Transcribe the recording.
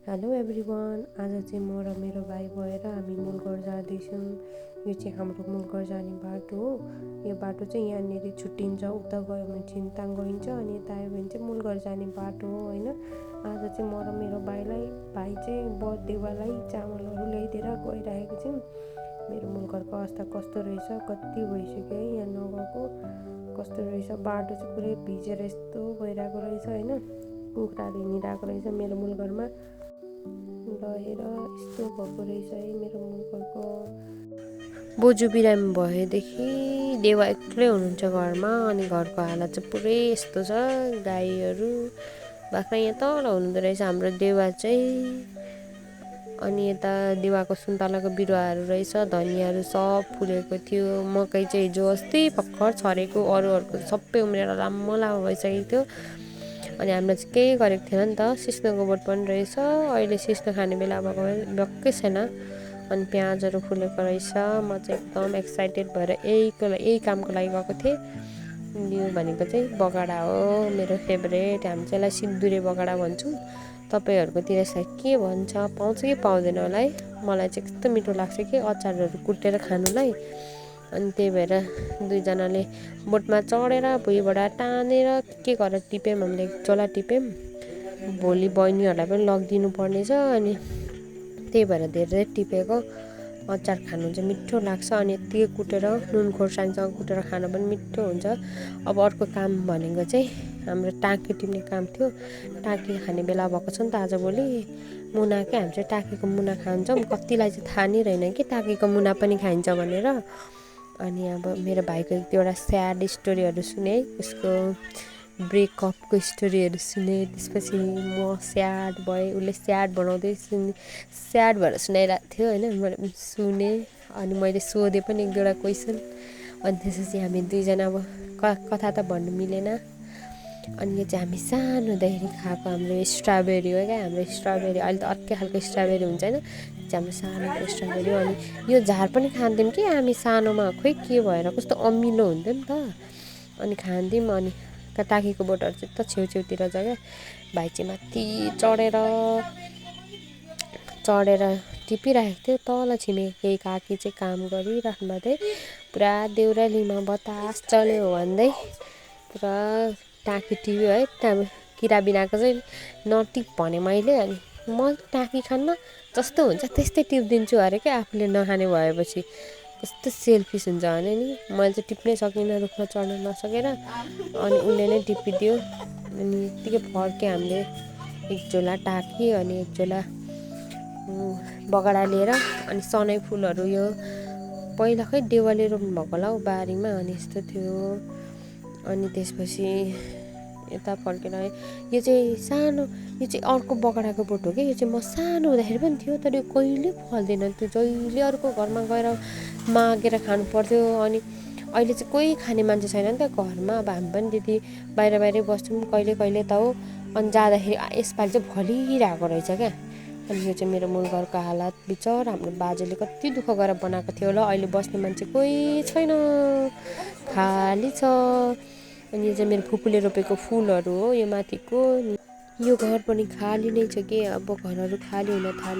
Hello everyone, आज चाहिँ म र मेरो भाइ भएर हामी मूलघर जाँदैछौँ। यो चाहिँ हाम्रो मूलघर जाने बाटो हो। यो बाटो चाहिँ यहाँनिर छुट्टिन्छ, उता गयो भने छिन्ताङ गइन्छ अनि यता आयो भने चाहिँ मूलघर जाने बाटो हो होइन। आज चाहिँ म र मेरो भाइ चाहिँ देवालाई चामलहरू ल्याइदिएर गइरहेको छौँ। मेरो मूलघरको अवस्था कस्तो रहेछ, कति भइसक्यो है यहाँ नगएको, कस्तो रहेछ बाटो चाहिँ पुरै भिजेर यस्तो भइरहेको रहेछ होइन। कुखुराहरू हिँडिरहेको रहेछ मेरो मूलघरमा, लगेर यस्तो भएको रहेछ है मेरो मूलघरको। बोजू बिरामी भएदेखि देवा एक्लै हुनुहुन्छ घरमा, अनि घरको हालत चाहिँ पुरै यस्तो छ। गाईहरू बाख्रा यहाँ तल हुनुहुँदो रहेछ हाम्रो देवा चाहिँ। अनि यता देवाको सुन्तलाको बिरुवाहरू रहेछ, धनियाँहरू सब फुलेको थियो। मकै चाहिँ हिजो अस्ति भर्खर छरेको, अरूहरूको सबै उम्रेर लामो लामो भइसकेको थियो। अनि हामीले चाहिँ केही गरेको थिएन नि त। सिस्नो गोबर पनि रहेछ, अहिले सिस्नो खाने बेला भएको भ्याक्कै छैन। अनि प्याजहरू फुलेको रहेछ। म चाहिँ एकदम एक्साइटेड भएर यही कामको लागि गएको थिएँ। यो भनेको चाहिँ बगडा हो, मेरो फेभरेट। हामी चाहिँ यसलाई सिन्दुरे बगडा भन्छौँ। तपाईँहरूकोतिर सायद के भन्छ, पाउँछ कि पाउँदैन होला है। मलाई चाहिँ कस्तो मिठो लाग्छ कि अचारहरू कुटेर खानुलाई। अनि त्यही भएर दुईजनाले बोटमा चढेर भुइँबाट तानेर के गरेर टिप्यौँ, हामीले एक झोला टिप्यौँ। भोलि बहिनीहरूलाई पनि लगिदिनु पर्नेछ, अनि त्यही भएर धेरै टिपेको। अचार खानु चाहिँ मिठो लाग्छ, अनि यत्तिकै कुटेर नुन खोर्सानीसँग कुटेर खानु पनि मिठो हुन्छ। अब अर्को काम भनेको चाहिँ हाम्रो टाँकी टिप्ने काम थियो। टाँकी खाने बेला भएको छ नि त आजभोलि। मुनाकै हामी चाहिँ टाँकीको मुना खान्छौँ। कतिलाई चाहिँ थाहा नै रहेन कि टाँकीको मुना पनि खाइन्छ भनेर। अनि अब मेरो भाइको एक दुईवटा स्याड स्टोरीहरू सुने, उसको ब्रेकअपको स्टोरीहरू सुने। त्यसपछि म स्याड भएँ, उसले स्याड स्याड भएर सुनाइरहेको थियो होइन। मैले सुने, अनि मैले सोधेँ पनि एक दुईवटा क्वेसन। अनि त्यसपछि हामी दुईजना अब कथा त भन्नु मिलेन। अनि यो चाहिँ हामी सानो हुँदाखेरि खाएको हाम्रो स्ट्रबेरी हो क्या। हाम्रो स्ट्रबेरी अहिले त अर्कै खालको स्ट्रबेरी हुन्छ होइन, हाम्रो सानो स्ट्रबेरी हो। अनि यो झार पनि खान्थ्यौँ कि हामी सानोमा, खोइ के भएर कस्तो अमिलो हुन्थ्यो नि त। अनि खान्थ्यौँ। अनि टाँकीको बोटहरू चाहिँ त छेउछेउतिर छ क्या। भाइ चाहिँ माथि चढेर टिपिरहेको थियो। तल छिमेकी केही काकी चाहिँ काम गरिराख्नु भएको थियो। पुरा देउरालीमा बतास चल्यो भन्दै पुरा टाँकी टिप्यो है। त्यहाँ किरा बिनाको चाहिँ नटिप भने मैले, अनि म टाँकी खान्न, जस्तो हुन्छ त्यस्तै टिपिदिन्छु अरे क्या आफूले नखाने भएपछि। कस्तो सेल्फिस हुन्छ भने नि। मैले चाहिँ टिप्नै सकिनँ, रुखमा चढ्न नसकेर। अनि उसले नै टिपिदियो। अनि यत्तिकै फर्क्यो हामीले एक झोला टाँकी अनि एक झोला बगडा लिएर। अनि सनै फुलहरू यो पहिला खै देवाले रोप्नु भएको होला हौ बारीमा, अनि यस्तो थियो। अनि त्यसपछि यता फर्केर यो चाहिँ सानो, यो चाहिँ अर्को बगडाको बोट हो कि। यो चाहिँ म सानो हुँदाखेरि पनि थियो, तर यो कहिले फल्दैन थियो। जहिले अर्को घरमा गएर मागेर खानु पर्थ्यो। अनि अहिले चाहिँ कोही खाने मान्छे छैन नि त घरमा। अब हामी पनि त्यति बाहिरै बस्छौँ कहिले कहिले त हो। अनि जाँदाखेरि यसपालि चाहिँ फलिरहेको रहेछ क्या। अनि यो चाहिँ मेरो मूलघरको हालत, बिचरा हाम्रो बाजेले कति दुःख गरेर बनाएको थियो होला। अहिले बस्ने मान्छे कोही छैन, खाली छ। अनि यो चाहिँ मेरो फुपूले रोपेको फुलहरू हो, यो माथिको। यो घर पनि खाली नै छ कि। अब घरहरू खाली हुन थाल्यो।